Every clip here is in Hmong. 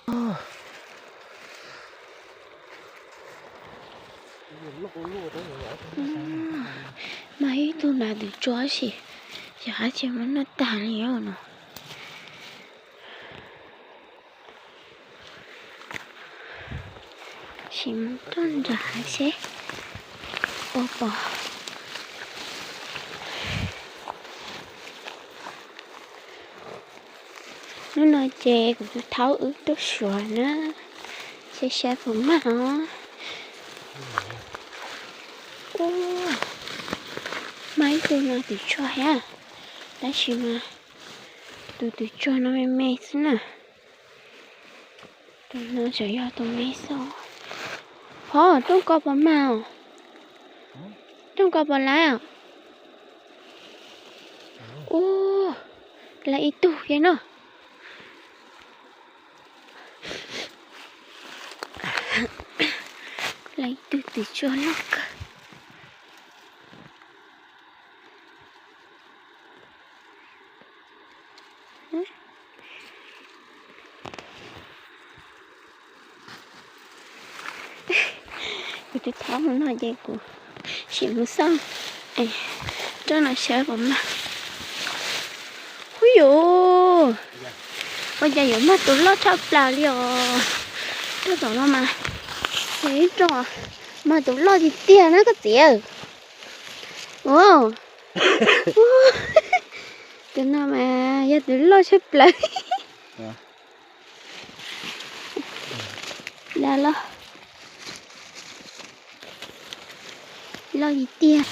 Mas ib tug nrad twb tsuag si, yog hais tias muab noj tag li no. Sim mus rau nram hav seb puas pom. Hnub no ces kuv tus thaub wb tuaj xyuas na, saib saib puas mag os. Ua, mag ib tug no twb tsuag thiab, tab sis mas tus twb tsuag no me me xwb na. Tus no tseem yog tus me xwb. Phov, rooj ko puas mag os? Rooj ko puas laiv os? Ua, laiv ib tug thiab no. Laiv ib tug twb tsuag loj kawg. Kuv twb thaub no ces kuv sim mus xauj rooj no saib puas mag. Huj yus, ua cas yuav mag tus loj tshaj plaws li os. Rooj tom no mas, ib rooj mag tus loj tiag tiag na koj txiv. Ua, tus no mas yog tus loj tshaj plaws. Dag loj, loj tiag tiag.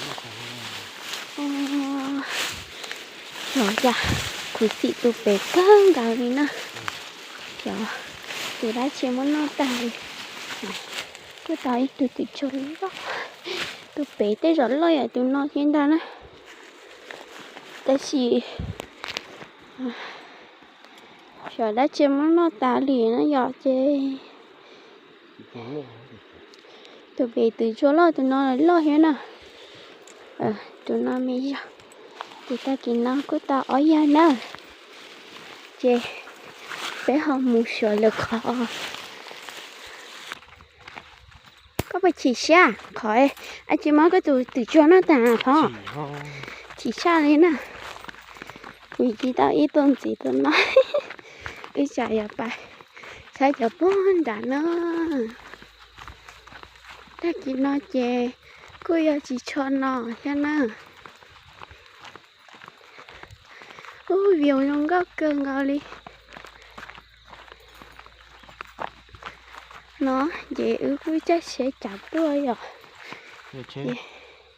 Los cas khuv xim tus pem kawg nkaus li na. Xyov tus dab tsi muab noj tag li. Kuj tau ib tug twm tsuag loj, tus pem tej zaum loj yam tus no thiab ntag na. Tab sis xyov dab tsi muab noj tas li na yom ces. Tus pem twm tsuag loj, tus no loj thiab na. Tus no me yog. Ces tag kis no kuj tau ob yawg na. Ces peb ho mus xyuas lwm qhov. Koj puas chim siab qhov dab tsi muab koj tus twm tsuag noj tag Phov? Chim siab li na. Kuv cis tau ib tug ntxiv tus no. Wb tsam yog pais saib cov puag nram no. Tag kis no ces kuj yog tsis tshua no thiab na. Ub, view zoo nkauj kawg nkaus li. No ces wb kuj caij tsheb cav tuaj yom.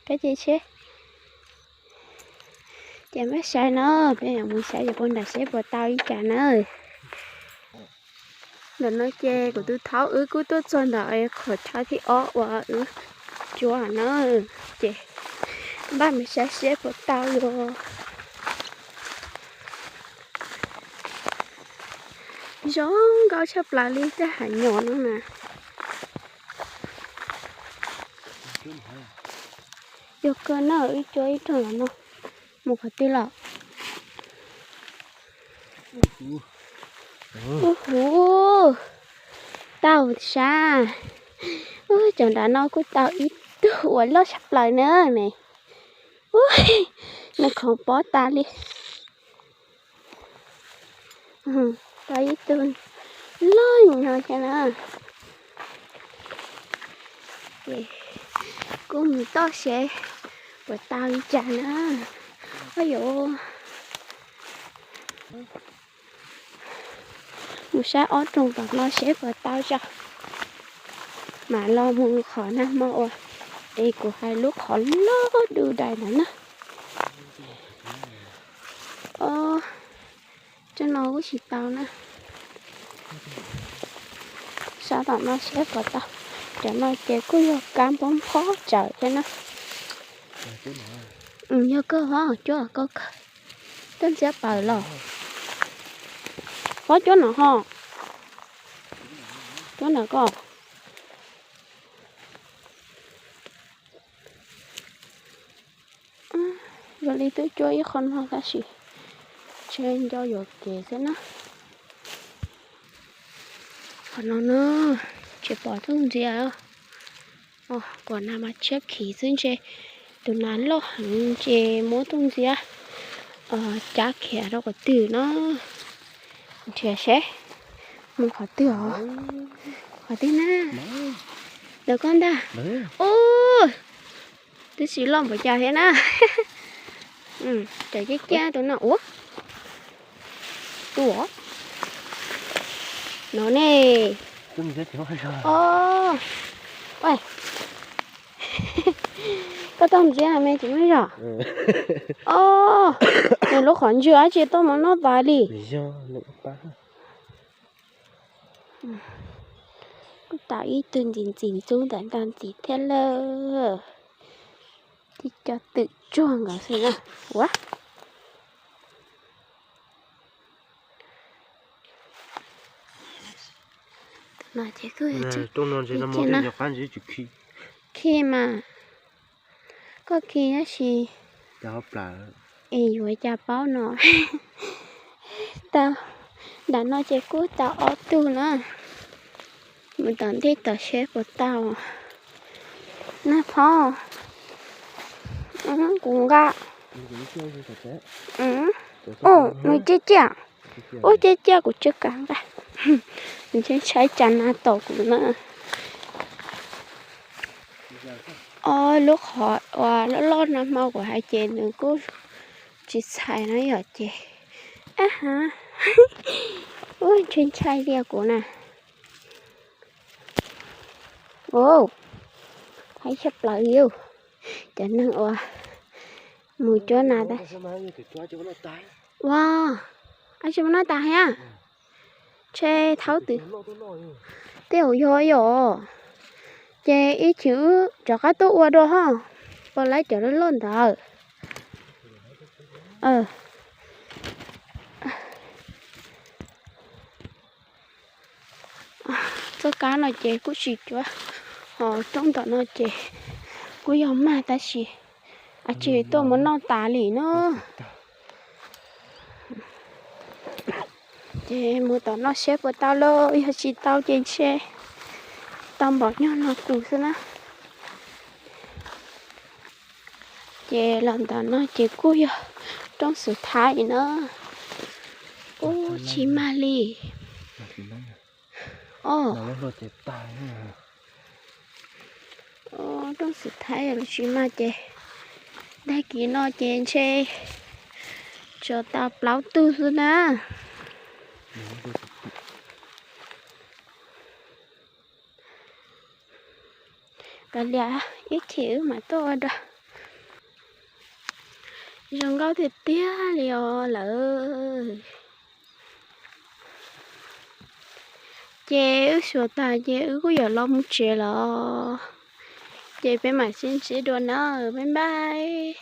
Kab ces tsheb. Ces peb saib na, peb yuav mus saib cov puag nram seb puas tau ib cas na. Ntawm no ces kuv tus thaub wb kuj tuaj txog ntawm qhov chaw thib ob uas wb cuab na, ces npaj mus saib seb puas tau yuav. Zoo nkauj tshaj plaws li tej hav nyom no na. Yog kawg na, wb cuab ib rooj los no, mus qhov twg los? Ub hu, tau sab. Ub, cov nram no kuj tau ib tug uas loj tshaj plaws na ne. Ub, nws khoov pob tas li. Tau ib tug loj no thiab na. Ces kuj mus toj seb puas tau li cas na. Ua yuav mus saib ob rooj tom no seb puas tau tso, mam los mus qhov nag hmo ua es kuv hais lub qhov loj du dais ntawd na. Tsob no kuj tsis tau na. Sab tom no seb puas tau. Cov no ces kuj yog kab npab nphob tsawv thiab na. Yog kawg hov, cuab kawg kawg. Tuaj ntxiab plaws los. Pob cuab no ho. Cuab ntawm ko. Yog li twb cuab ib qho no tab sis ntshe nco yuam kev xwb na. No na, tsis pom tug ntxiab. Kuv nas mas tshiab khiv xwb ntshe tus nas loj heev ces muab tug ntxiab cab khiav rau qhov twg no. Nrhiav seb mus qhov twg os. Qhov twg na? Ntawm koj ntag. Ub, twb tsis loj npaum cas thiab na. Cov ciaj ciaj tus no ua. Tus no ne. Koj tau ntxiab me tsis muaj zog. Os, nws lub qhov ntswg dab tsi tuaj mus noj tas li. Kuj tau ib tug ntxim ntxim ntxub ntawm ntag ntxiv thiab lawm. Tib co twm tsuag nkawd xwb na. Ua, tus no ces kuj yog khi mas, koj khi tab sis es yuav cas paub no. Tau, nram no ces kuj tau ob tug na. Mus tom ntej tom seb puas tau. Nag phob, kuv nqa. Nws ciaj ciaj, ub, ciaj ciaj kuv tsis kam nqa. Ntshe tshaib cas nas tom kuv na. Ob lub qhov uas loj loj nag hmo kuv hais ces nws kuj tsis txhais no yom ces, ab ha, ub, ntshe ntshai li kuv na. Ua, haib tshaj plaws li. Cov neeg uas mus cuab nas tab sis, ua, ab tsis muaj noj tas thiab. Ntshe thaub twg tej zaum yog yom. Ces ib chim wb rov qab tuaj ua dua ho, ua lawv cov loj loj ntawd. Txoj kab no ces kuj tsis cuab, ho roob ntawm no ces kuj yog mag tab sis ab tsis tuaj mus noj tas li no. Ces mus tom no seb puas tau lauj, yog tsis tau ces ntshe tau npaum nyuag no kuv xwb na. Ces los ntawm no ces kuj yog roob xwm thaib na. Ub, tsis mag li. Os, roob xwm thaib los tsis mag ces tag kis no ces ntshe tsuas tau plaub tug xwb na. Kav liam, ib chim wb mam tuaj ua dua. Zoo nkauj tiag tiag li os lawm. Ces wb xyuas tas ces wb kuj yuav los mus tsev lawm. Ces peb mam sib ntsib dua na, bye bye.